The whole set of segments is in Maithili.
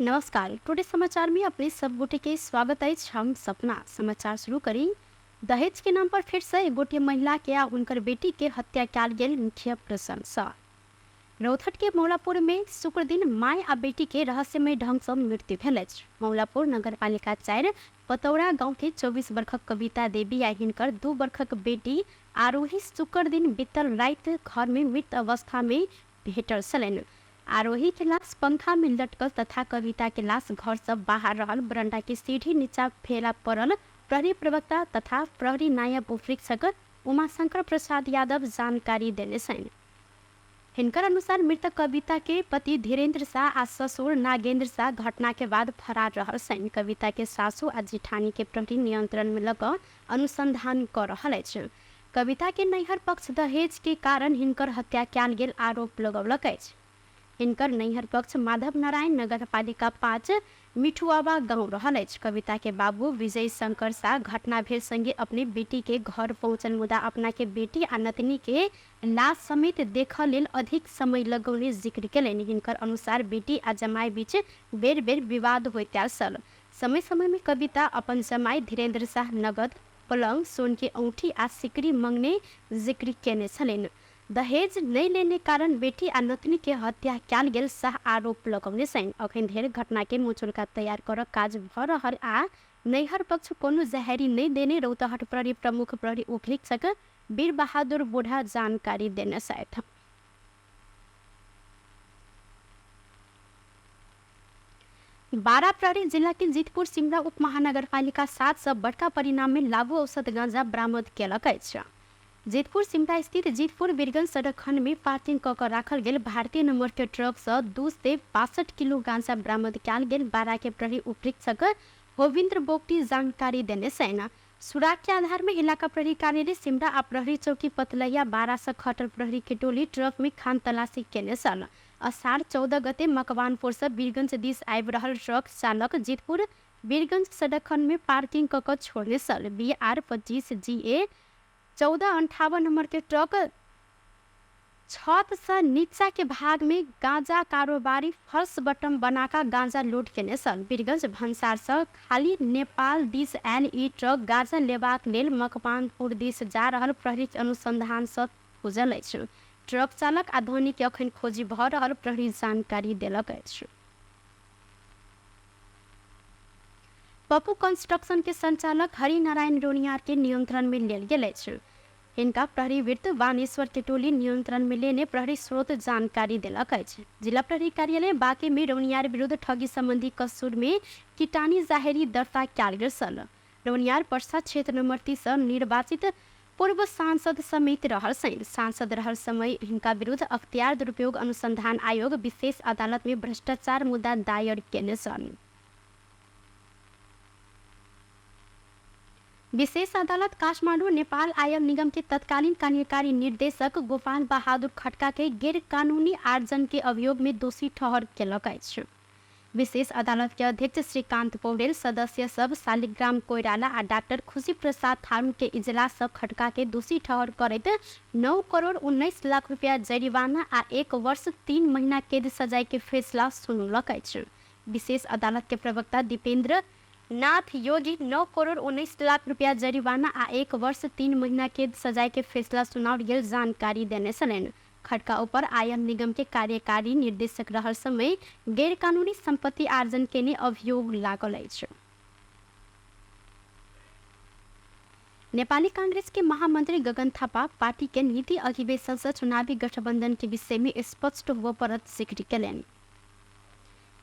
नमस्कार, टुडे समाचार में अपने सब गोटे के स्वागत अछि। हम सपना समाचार शुरू करी। दहेज के नाम पर फिर से एक गोटे महिला के आ हुनकर बेटी के हत्या कयल गेल मुख्य प्रसंग सँ। रौतहट के मौलापुर में शुक्र दिन माय आ बेटी के रहस्यमय ढंग सँ मृत्यु भेल अछि। मौलापुर नगरपालिका 4 पतौरा गांव के 24 बरखक कविता देवी आ हिनकर 2 बरखक बेटी आरोही शुक्र दिन बीतल राति घर में मृत अवस्था में भेटल छलनि। आरोही के लाश पंखा में लटकल तथा कविता के लाश घर सँ बाहर रहल बरंडा के सीढ़ी नीचा फेला पड़ल प्रहरी प्रवक्ता तथा प्रहरी नायब उपरीक्षक उमाशंकर प्रसाद यादव जानकारी देने छनि। हिनकर अनुसार मृतक कविता के पति धीरेन्द्र शाह आ ससुर नागेन्द्र शाह घटना के बाद फरार रहल छनि। कविता के सासु आ जेठानी के प्रहरी नियंत्रण में लऽ कऽ अनुसंधान कऽ रहल अछि। कविता के नैहर पक्ष दहेज के कारण हिनकर हत्या कयल गेल आरोप लगौलक अछि। हिनकर नैहर पक्ष माधव नारायण नगरपालिका 5 मिठुआवा गांव रहल अछि। कविता के बाबू विजय शंकर शाह घटना भेल संगे अपने बेटी के घर पहुंचल, मुदा अपना के बेटी आ नतनी के लाश समेत देखऽ लेल अधिक समय लगौने जिक्र केलनि। हिनकर अनुसार बेटी आ जमाय बीच बेर बेर विवाद होइत आयल छल। समय समय में कविता अपन जमाय धीरेन्द्र शाह नगद, पलंग, सोन के औंठी आ सिकरी मंगने जिक्र केने छलनि। दहेज नहि लेने कारण बेटी आ नतनी के हत्या कयल गेल शाह आरोप लगौने छनि। अखन धरि घटना के मुचुलका तैयार करऽ काज भऽ रहल आ नैहर पक्ष कोनो जाहेरी नहि देने रौतहट प्रहरी प्रमुख प्रहरी उपरीक्षक वीर बहादुर बुढ़ा जानकारी देने छथि। बारा प्रहरी जिला के जितपुर सिमरा उप महानगरपालिका 7 सँ बड़का परिणाम में लागू औषध गांजा बरामद केलक अछि। जितपुर सिमरा स्थित जितपुर वीरगंज सड़क खंड में पार्किंग कऽ कऽ राखल गेल भारतीय नंबर के ट्रक सँ 262 किलो गांजा बरामद कयल गेल बारा के प्रहरी उपरीक्षक गोविंद्र बोगटी जानकारी देने छनि। सुराग के आधार में इलाका प्रहरी कार्यालय सिमरा आ प्रहरी चौकी पतलहिया बारा सँ खटल प्रहरी के टोली ट्रक में खान तलाशी केने छल। अषाढ़ 14 गते मकवानपुर सँ वीरगंज दिस आबि रहल ट्रक चालक जितपुर वीरगंज सड़क खंड में पार्किंग कऽ कऽ छोड़ने छल। बी आर 25 जी ए 1458 नंबर के ट्रक छत सँ नीचा के भाग में गांजा कारोबारी फर्श बटम बना कऽ गांजा लोड केने छल। वीरगंज भंसार सँ खाली नेपाल दिस आयल ई ट्रक गांजा लेबाक लेल मकवानपुर दिस जा रहल प्रहरीक अनुसंधान सँ खुजल अछि। ट्रक चालक आ धनी के अखन खोजी भऽ रहल प्रहरी जानकारी देलक अछि। पप्पू कंस्ट्रक्शन के संचालक हरिनारायण रोनियार के नियंत्रण में लेल गेल अछि। हिनका प्रहरी वृत्त बानेश्वर के टोली नियंत्रण में लेने प्रहरी स्रोत जानकारी देलक अछि। जिला प्रहरी कार्यालय बांके में रौनियार विरुद्ध ठगी संबंधी कसूर में किटानी जाहेरी दर्ता कयल गेल छल। रौनियार परसा क्षेत्र नंबर 3 सँ निर्वाचित पूर्व सांसद समेत रहल छनि। सांसद रहल समय हिनका विरुद्ध अख्तियार दुरुपयोग अनुसंधान आयोग विशेष अदालत में भ्रष्टाचार मुद्दा दायर केने छल। विशेष अदालत काठमांडू नेपाल आयल निगम के तत्कालीन कार्यकारी निर्देशक गोपाल बहादुर खड़का के गैर कानूनी आर्जन के अभियोग में दोषी ठहर केलक अछि। विशेष अदालत के अध्यक्ष श्रीकांत पौडेल, सदस्य सब शालिग्राम कोइराला आ डॉक्टर खुशी प्रसाद थारू के इजलास सँ खड़का के दोषी ठहर करैत 9 करोड़ 19 लाख रुपया जरिमाना आ 1 वर्ष 3 महीना कैद सजाय के फैसला सुनौलक अछि। विशेष अदालत के प्रवक्ता दीपेंद्र नाथ योगी 9 करोड़ 19 लाख रुपया जरिमाना आ 1 वर्ष 3 महीना कैद सजाय के फैसला सुनाओल गेल जानकारी देने छलनि। खड़का ऊपर आयल निगम के कार्यकारी निर्देशक रहल समय गैरकानूनी संपत्ति आर्जन केने अभियोग लागल अछि। नेपाली कांग्रेस के महामंत्री गगन थापा पार्टी के नीति अधिवेशन से चुनावी गठबंधन के विषय में स्पष्ट हुअ पड़त जिक्र केलनि।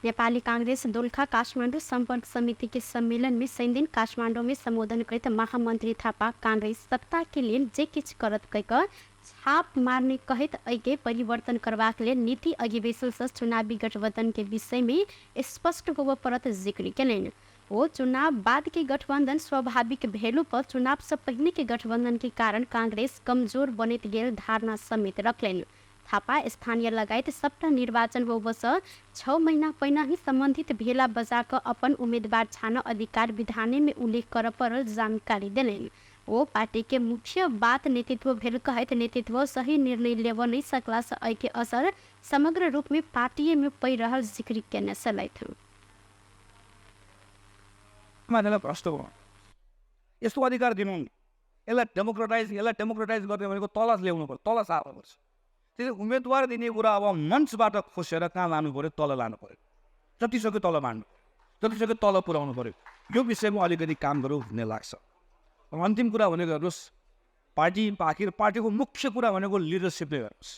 नेपाली कांग्रेस दोलखा काठमांडू संपर्क समिति के सम्मेलन में शनिदिन काठमांडू में संबोधन करैत महामंत्री थापा कांग्रेस सत्ता के लेल जे किछु करत कहि कऽ छाप मारने कहैत एहिके परिवर्तन करबाक लेल नीति अधिवेशन सँ चुनावी गठबंधन के विषय में स्पष्ट होबय पड़त जिक्र केलनि। ओ चुनाव बाद के गठबंधन स्वाभाविक भेलो पर चुनाव सँ पहिने के गठबंधन के कारण कांग्रेस कमजोर बनैत गेल धारणा समेत रखलनि। थापा स्थानीय लगायत सबटा निर्वाचन होबसँ 6 महिना पहिनहि सम्बन्धित भेला बजा कऽ अपन उम्मेदवार छानऽ अधिकार विधानेमे उल्लेख करऽ पड़ल जानकारी देलनि। ओ पार्टीके मुख्य बात नेतृत्व भेल कहैत नेतृत्व सही निर्णय लेबऽ नै सकलासँ अइके असर समग्र रूपमे पार्टीएमे पड़ि रहल जिक्र केने छलथि। मान्छेलाई भ्रष्ट बनाउनु, यस्तो अधिकार दिनु, यसलाई डेमोक्रेटाइज गर्ने भनेको तल ल्याउनु पर्यो, तल सार्नुपर्छ। त्यसै उम्मेदवार दिने कुरा अब मञ्चबाट खोसेर कहाँ लानु पऱ्यो? तल लानु पऱ्यो। जतिसक्यो तल मान्नु, जतिसक्यो तल पुऱ्याउनु पऱ्यो। यो विषयमा अलिकति काम गरौँ भन्ने लाग्छ। अन्तिम कुरा भनेको हेर्नुहोस्, पार्टी, आखिर पार्टीको मुख्य कुरा भनेको लिडरसिप नै। हेर्नुहोस्,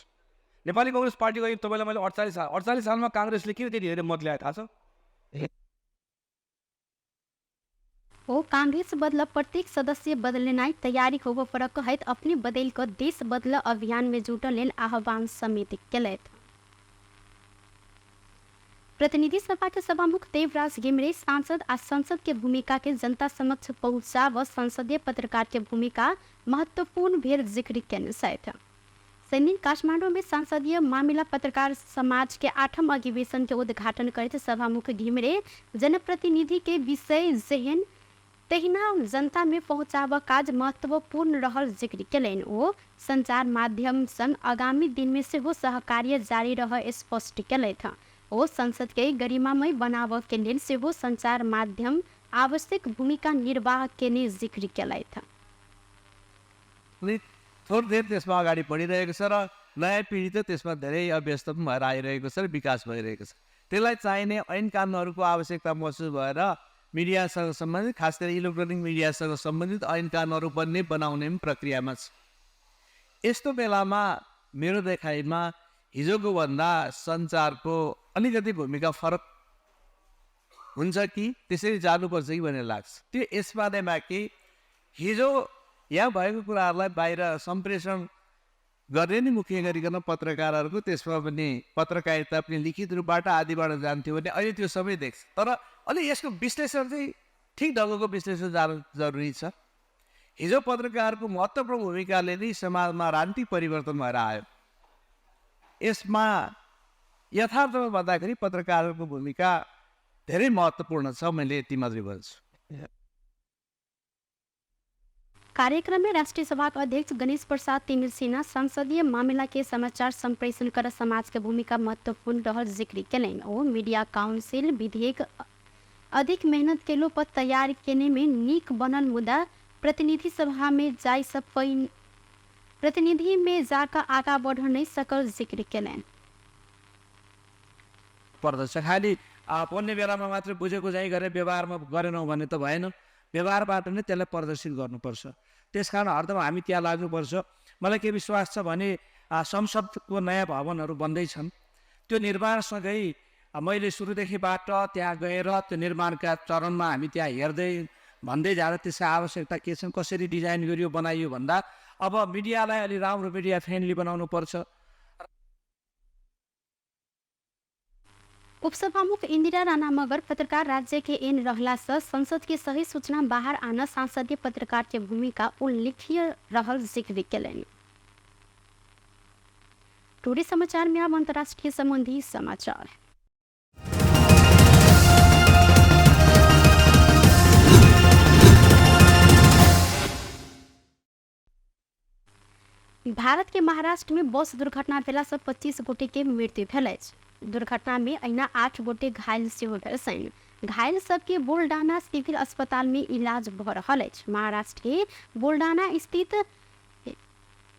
नेपाली कङ्ग्रेस पार्टीको तपाईँलाई मैले 48 साल, 48 सालमा काङ्ग्रेसले किन त्यति धेरै मत ल्यायो थाहा छ? ओ कांग्रेस बदल प्रत्येक सदस्य बदलनाइ तैयारी होबो पर कहैत अपने बदल कऽ देश बदल अभियान में जुटल लेल आह्वान समेत केलथि। प्रतिनिधि सभा के सभामुख देवराज घिमिरे सांसद आ संसद के भूमिका के जनता समक्ष पहुंचाव संसदीय पत्रकार के भूमिका महत्वपूर्ण भेल जिक्र केने छथि। शनिदिन काठमाडौँ में संसदीय मामिला पत्रकार समाज के आठम अधिवेशन के उद्घाटन करैत सभामुख घिमिरे जनप्रतिनिधि के विषय जेहन तहिना जनता में पहुंचाब काज महत्वपूर्ण रहल जिक्र केलनि। ओ संचार माध्यम संग आगामी दिन में सेहो सहकार्य जारी रह स्पष्ट केलथि। ओ संसद के गरिमामय बनाबऽ के लेल सेहो संचार माध्यम आवश्यक भूमिका निर्वाह केने जिक्र केलथि। थोर धेर त्यसमा अगाडि बढिरहेको छ र नयाँ पिँढी त त्यसमा धेरै अभ्यस्त पनि भएर आइरहेको छ र विकास भइरहेको छ। त्यसलाई चाहिने ऐन कानुनहरूको आवश्यकता महसुस भएर मिडियासँग सम्बन्धित, खास गरी इलेक्ट्रोनिक मिडियासँग सम्बन्धित ऐन कानुनहरू बन्ने बनाउने पनि प्रक्रियामा छ। यस्तो बेलामा मेरो देखाइमा हिजोको भन्दा सञ्चारको अलिकति भूमिका फरक हुन्छ कि, त्यसरी जानुपर्छ कि भन्ने लाग्छ। त्यो यसबारेमा कि हिजो यहाँ भएको कुराहरूलाई बाहिर सम्प्रेषण गर्ने नै मुख्य गरिकन पत्रकारहरूको, त्यसमा पनि पत्रकारिता पनि लिखित रूपबाट आदिबाट जान्थ्यो भने अहिले त्यो सबै देख्छ। तर अलि यसको विश्लेषण चाहिँ ठिक ढङ्गको विश्लेषण जानु जरुरी छ। हिजो पत्रकारको महत्त्वपूर्ण भूमिकाले नै समाजमा राजनीतिक परिवर्तन भएर आयो। यसमा यथार्थमा भन्दाखेरि पत्रकारहरूको भूमिका धेरै महत्त्वपूर्ण छ। मैले यति मात्रै भन्छु। कार्यक्रम में राष्ट्रीय सभा के अध्यक्ष गणेश प्रसाद तिमिल्सिना संसदीय मामिला के समाचार संप्रेषण कर समाज के भूमिका महत्वपूर्ण रहल जिक्र केलनि। ओ मीडिया काउंसिल विधेयक अधिक मेहनत केलो पर तैयार केने में नीक बनल, मुदा प्रतिनिधि सभा में जाय से प्रतिनिधि में जाकर आगा बढ़ नहीं सकल जिक्र केलनि। पर्दछ। खालि बोल्ने बेलामा मात्रै बुझेको चाहिँ गरेर व्यवहारमा गरेनौँ भने त भएन। व्यवहारबाट नै त्यसलाई प्रदर्शित गर्नुपर्छ। त्यस कारण हरदम हामी त्यहाँ लाग्नुपर्छ। मलाई के विश्वास छ भने संसदको नयाँ भवनहरू बन्दैछन्। त्यो निर्माणसँगै मैले सुरुदेखिबाट त्यहाँ गएर त्यो निर्माणका चरणमा हामी त्यहाँ हेर्दै भन्दै जाँदा त्यसको आवश्यकता के छन्, कसरी डिजाइन गरियो, बनाइयो भन्दा अब मिडियालाई अलि राम्रो मिडिया फ्रेन्डली बनाउनु पर्छ। उपसभामुख इंदिरा राणा मगर पत्रकार राज्य के एन रहला से संसद के सही सूचना बाहर आना सांसदीय पत्रकार के भूमिका उल्लेखनीय रहल जिक्र केलनि। टुडे समाचार में अब अंतर्राष्ट्रीय संबंधी समाचार। भारत के महाराष्ट्र में बस दुर्घटना भेला से 25 गोटे के मृत्यु भेल अछि। दुर्घटना में अहिना 8 गोटे घायल सेहो भेल छनि। घायल सबके बुलडाना सिविल अस्पताल में इलाज भऽ रहल अछि। महाराष्ट्र के बुलडाना स्थित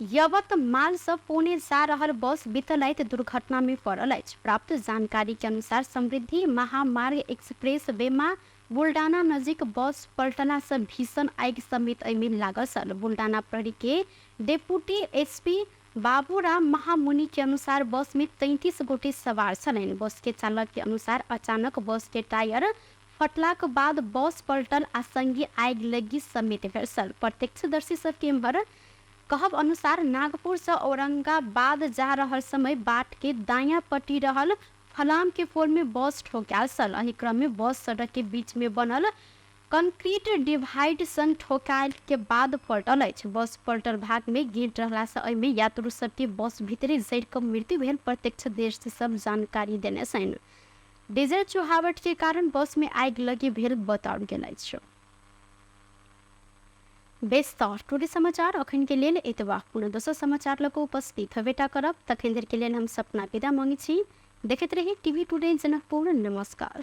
यवतमाल से पुणे जा रहल बस बीतल राति दुर्घटना में पड़ल अछि। प्राप्त जानकारी के अनुसार समृद्धि महामार्ग एक्सप्रेस वेमा बुलडाना नजीक बस पलटला से भीषण आगि समेत एहिमे लागल छल। बुलडाना प्रहरी के डेप्यूटी एसपी बाबूराम महामुनि के अनुसार बस में 33 गोटे सवार छलनि। बस के चालक के अनुसार अचानक बस के टायर फटलाक बाद बस पलटल आ संगे आगि लगी समेत भेल छल। प्रत्यक्षदर्शी सबके एम्हर कहब अनुसार नागपुर से औरंगाबाद जा रहल समय बाट के दायां पट्टी रहल फलाम के पोल में बस ठोकायल छल। एहि क्रम में बस सड़क के बीच में बनल कंक्रीट डिवाइड संग ठोकायल के बाद पलटल अछि। बस पलटल भाग में गिर रहला से एहिमे यात्रु सबके बस भीतरे जरि कऽ मृत्यु भेल प्रत्यक्षदर्शी सब जानकारी देने छनि। डीजल चुहावट के कारण बस में आगि लगी भेल बताओल गेल अछि। बेस तऽ टुडे समाचार अखन के लेल एतबा। पुनः दोसर समाचार लऽ कऽ उपस्थित हेबेटा करब। तखन धरि के लेल हम सपना विदा मांगै छी। देखैत रही टीवी टुडे जनकपुर। नमस्कार।